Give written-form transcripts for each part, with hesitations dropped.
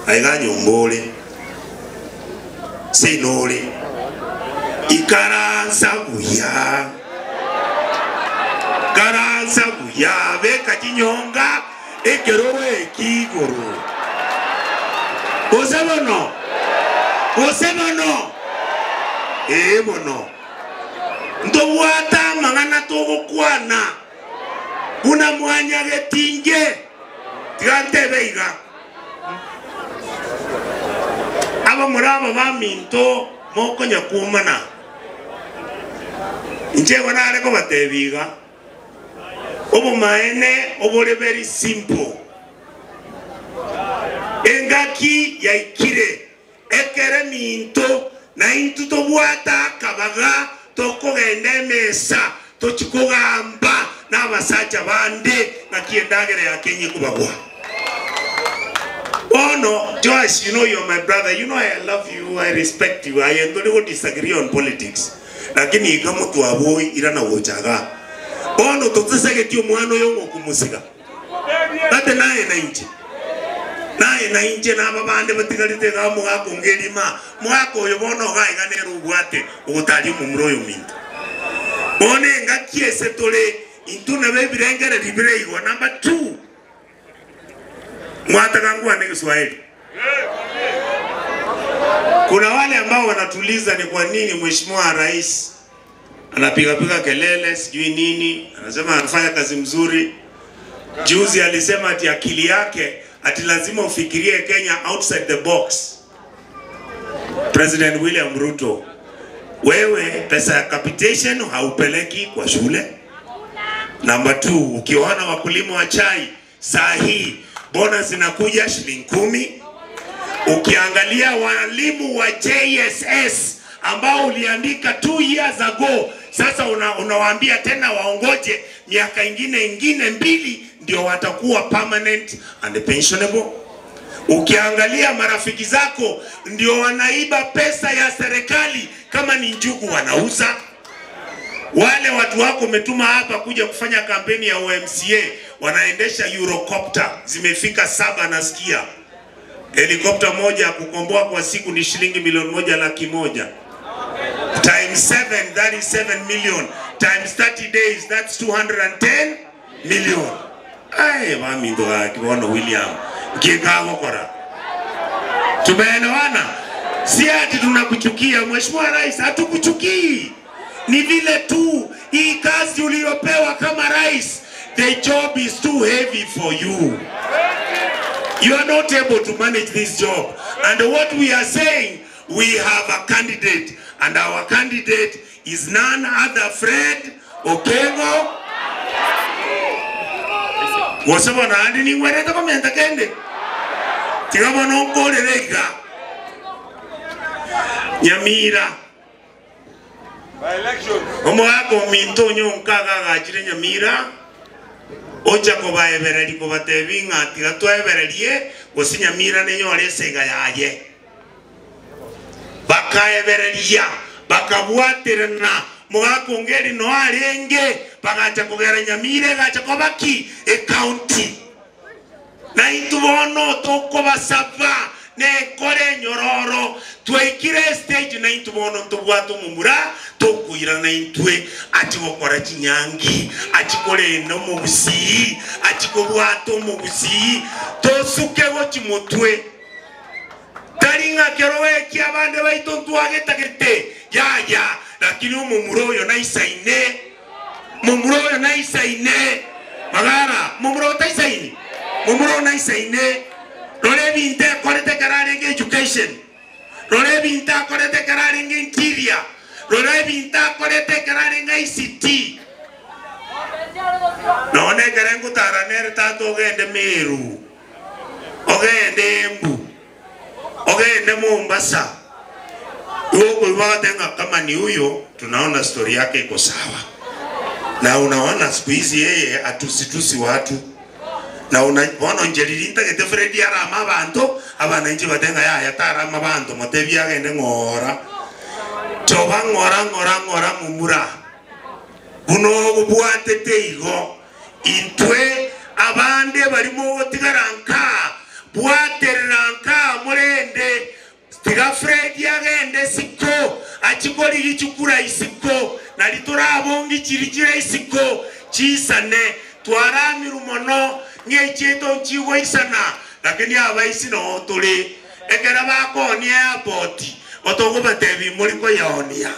Aiga nyombole sinole ikaransa buya karansa buya beka chinyonga ekerowe kigoro osebono osebono ebono ndobwata mang'ana togokwana una mwanya getinge tigantebe iga aba muraba baminto mokonya kumana nje wanare ko batebiga obumaene obore very simple engaki yaikire ekere minto na intu tobwata kabaga tokogenda emesa tochikogamba n'abasacha bande nakiendagere yakenye kubagwa. Oh no, Joyce, you know you're my brother. You know I love you, I respect you. I don't disagree on politics. Lakini igamo tuaboi irana wochaga. Bono tutesege mwana yongo kumusiga. Tate naye na inche. Naye na inche na ababande batigarite ga mwako ngerima. Mwako oyo bono ga igane rubwate ogotari mumuro yo minto. Bone ngakiese tole intuna bebirengere ribireigwa number 2. Mwataka ni Kiswahili. Kuna wale ambao wanatuliza ni kwa nini Mheshimiwa Rais anapiga piga kelele sijui nini, anasema anafanya kazi mzuri. Juzi alisema ati akili yake ati lazima ufikirie Kenya outside the box. President William Ruto, wewe pesa ya capitation haupeleki kwa shule. Number 2, ukiona wakulima wa chai saa hii bonus zinakuja shilingi 10. Ukiangalia walimu wa JSS ambao uliandika 2 years ago, sasa unawaambia tena waongoje miaka ingine 2 ndio watakuwa permanent and pensionable. Ukiangalia marafiki zako ndio wanaiba pesa ya serikali kama ni njugu wanauza. Wale watu wako umetuma hapa kuja kufanya kampeni ya OMCA wanaendesha Eurocopter zimefika 7 nasikia. Helikopta moja kukomboa kwa siku ni shilingi 1,100,000. Times 7, that is 7 million. Times 30 days, that's 210 million. Ay, mami ndo akiona William. Kikago kora. Tumeelewana? Si ati tunakuchukia Mheshimiwa Rais, hatukuchukii. Ni vile tu hii kazi uliyopewa kama rais, the job is too heavy for you. You are not able to manage this job. And what we are saying, we have a candidate. And our candidate is none other Fred Okengo. Wasabona andi ni ngwereta komenta kende. Tigabona onkorerega. Nyamira. Omwako minto nyonkaga gachire Nyamira. Ocha kobaebereri kobatebinga tigatwebererie gose Nyamira nenyore esega yaye. Bakaebereria bakabwaterana mugakongeri no arenge bagacha kogera Nyamira gacha kobaki e county. Na intubono tokobasaba ne kore nyororo tweikire stage na intubono ntobwato mumura tokuira na intwe achigokora chinyangi achikore no mubusi achikobwato mubusi tosuke gochimutwe taringa kerowe ki abande baito ntwagetagete ya lakini mumuro yo na isaine mumuro yo na isaine magara mumuro ta isaine mumuro na isaine rore binte korete kararenge education rore binta korete kararenge interior rore binta korete kararenge ICT none kerengu taranere tato ogende Meru ogende Embu ogende Mombasa huko iwatenga kama ni huyo tunaona story yake iko sawa na unaona siku hizi yeye atusitusi watu na unaona njeririnta gete Fred arama abantu abananchi batenga ya yatarama abantu motebi agende ngora choba ngora ngora ngora mumura buno bubwate teigo intwe abande barimo gotigaranka bwateranka Tiga Fred agende siko achikori gichukura isiko na liturabongi chirichira isiko chisane twaramiru mono ng'echeto nchigo isana lakini abaisi no tuli ekera bakonia airport otogobatebi muliko yaonia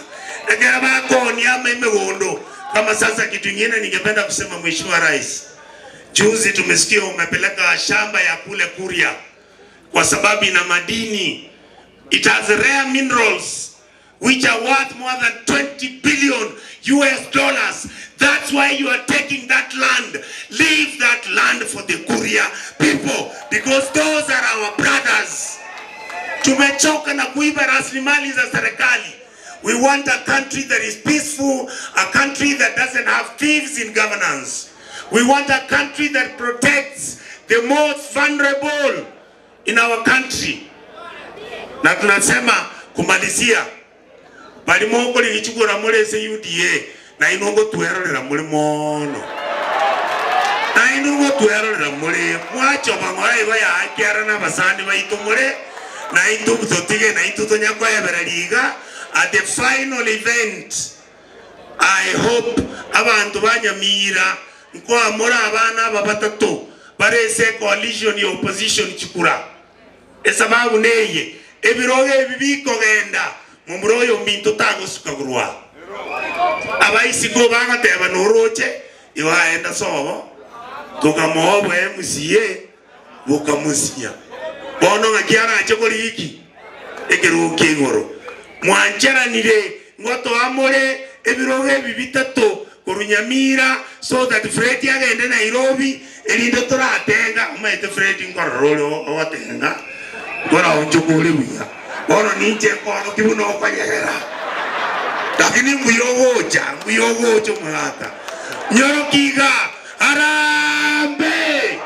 ekera bakonia memegondo. Kama sasa kitu kingine ningependa kusema Mheshimiwa Rais, juzi tumesikia umepeleka shamba ya kule Kuria kwa sababu ina madini. It has rare minerals which are worth more than $20 billion US. That's why you are taking that land. Leave that land for the Kuria people, because those are our brothers. Tumechoka na kuiba rasilimali za serikali. We want a country that is peaceful, a country that doesn't have thieves in governance. We want a country that protects the most vulnerable in our country. Na tunasema kumalizia bali mongo lichukura mulese UDA na inongo tuerorera muli mono na inongo tuerorera muli mwacho bangora iba ya akiara na basani baitu mule na intu tutige na intu tonyakoyebera liga. At the final event, I hope abantu banyamira nkoa mora abana aba batatu barese coalition ya opposition chikura esababu neye ebiroge ebibikogenda mumuroyo minto tagosukagurwa abaisiko bagateba noroche iwaenda sobo tukamobo MCA bukamusinya bono ngakiara chekori iki ekiruki igoro mwancheranire ngoto amore ebiroge ebibitato korunyamira so that Fred agende Nairobi erinde toratenga umaete Fred nkororo owatenga ngora onjukule buya bono ninje kono kibuno okanyegera lakini mbuyogocha mbuyogocho mulata nyorokiga arambe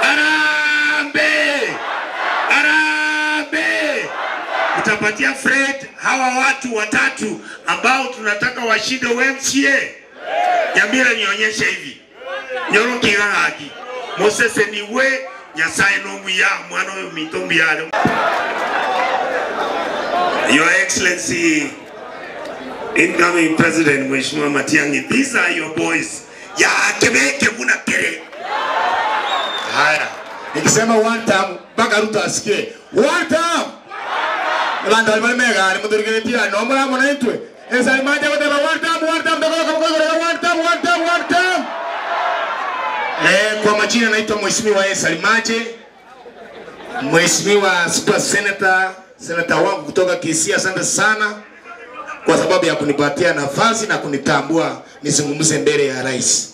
arambe arambe. Utapatia Fred hawa watu watatu ambao tunataka washinde MCA. Nyamira nionyeshe hivi nyorokiga haki Moses niwe Nyasaye nombuya mwana oyo mitombi yale. Your Excellency, incoming President Mheshimiwa Matiang'i, these are your boys. Ya kebeke muna kere. Haya, nikisema one time mpaka Ruto asikie. One time. Abantu bali mega ni muturiketia no mura mona itwe. Esalimaje kuteba one time, one time, one time, one time, one time. Kwa majina naitwa Mheshimiwa Esalimaje, Mheshimiwa Super Senator, senator wangu kutoka Kisii. Asante sana kwa sababu ya kunipatia nafasi na kunitambua nizungumze mbele ya rais.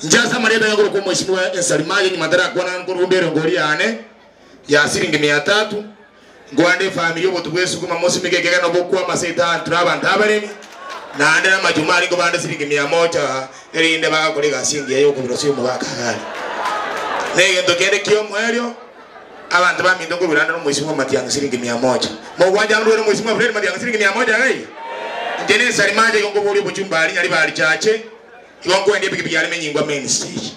Njasa mareba yangu kwa Mheshimiwa Esalimaje ni madara kwa nkurumbere ngoria ane ya shilingi 300 ngwande familia botubwesu kuma mosi migegega no bokwa maseta traba ntabaremi na ande majumari ngo bande shilingi 100 erinde bagakorega singi yayo kubiro siyo mubakagari nege ndokende kiyo mweryo abantu bamindo ngo biranda no Mheshimiwa Matiang'i shilingi 100 mugwanja ndwere Mheshimiwa Fred Matiang'i shilingi 100 gai njene Salimaje ngo buri buchumba ali bali chache iwo ndi pikipiki ali menyingwa main stage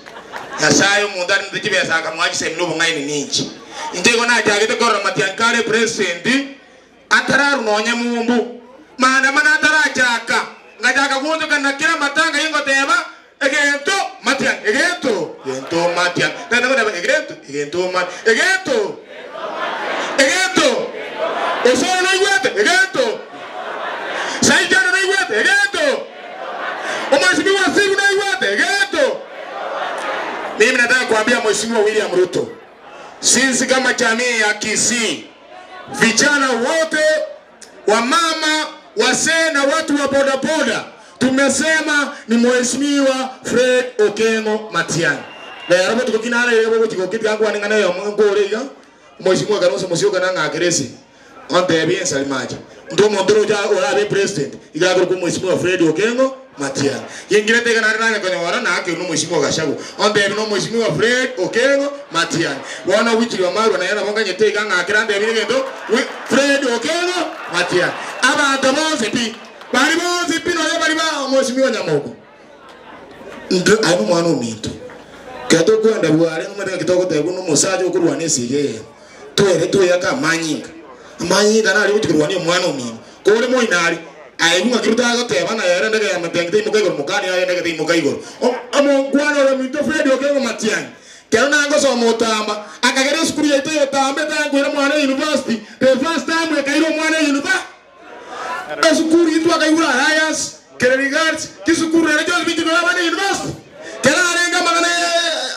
Nyasaye mundani ndikibesa akamwachise mnubu ngaini ninji intego na jagete korora Matiang'i kare president atararu nonye mumbu maandamano atarachaka ngachaka kuondoka na kila matanga ingo teba egento Matiang'i egento egento Matiang'i tena teba egento egento Matiang'i egento egento osoro no igwete egento saijana no igwete egento omweshimiwa Sigu no igwete egento. Mimi nataka kuambia Mheshimiwa William Ruto, sisi kama jamii ya Kisii, vijana wote, wamama, wasee na watu wa bodaboda, tumesema ni Mheshimiwa Fred Okengo Matiang'i. Na yarabu tukokinara yego tikokiti yangu aningana yo ngore Mheshimiwa Kalonzo Musyoka na ngakeresi onde bien Salimaje ndo mondoro ja orabe president igagoro ku Mheshimiwa Fred Okengo Matiang'i. Yengire tega na nanga kwenye warana hake no Mheshimiwa Gachagua onde no Mheshimiwa Fred Okengo Matiang'i. Wana wichiri wa marwa na yana bonga nyete ngakira nde bigendo Fred Okengo Matiang'i. Abantu bonse pi bari bonse pi no bari ba Mheshimiwa Nyamoko ndo ayo mwana ominto kato kwenda bware no mateka kitoko tego no musaje okurwana esige twere tuyaka manyinga Amanyinga nari gutikirwa ni omwana omino. Kore moinari aigunga kiruta goteba na yere ndege ya Matiang'i teimoka igoro mokani yare ndege teimoka igoro. Omongwana ore minto Fred Okengo Matiang'i. Kero nangosoma otamba akagera esukuru yaito yotamba etangwira mwana university the first time ekaira omwana university. Esukuru itu akaigura Alliance Kereri Girls kisukuru ere kyonsi bintu bya university. Kera arenga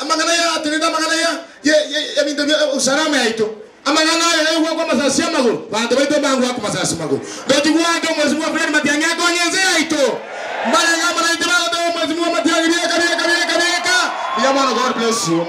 amagana ya tinida amagana ya bintu bya usalama yaito. Amagana ya kwa masasi amaguru bantu baito bangu kwa masasi amaguru. Ndotigwake Mheshimiwa Fred Matiang'i akonyenze yaito. Mbale ngama na itibao Mheshimiwa Matiang'i bieka bieka bieka bieka. Bwana God bless you.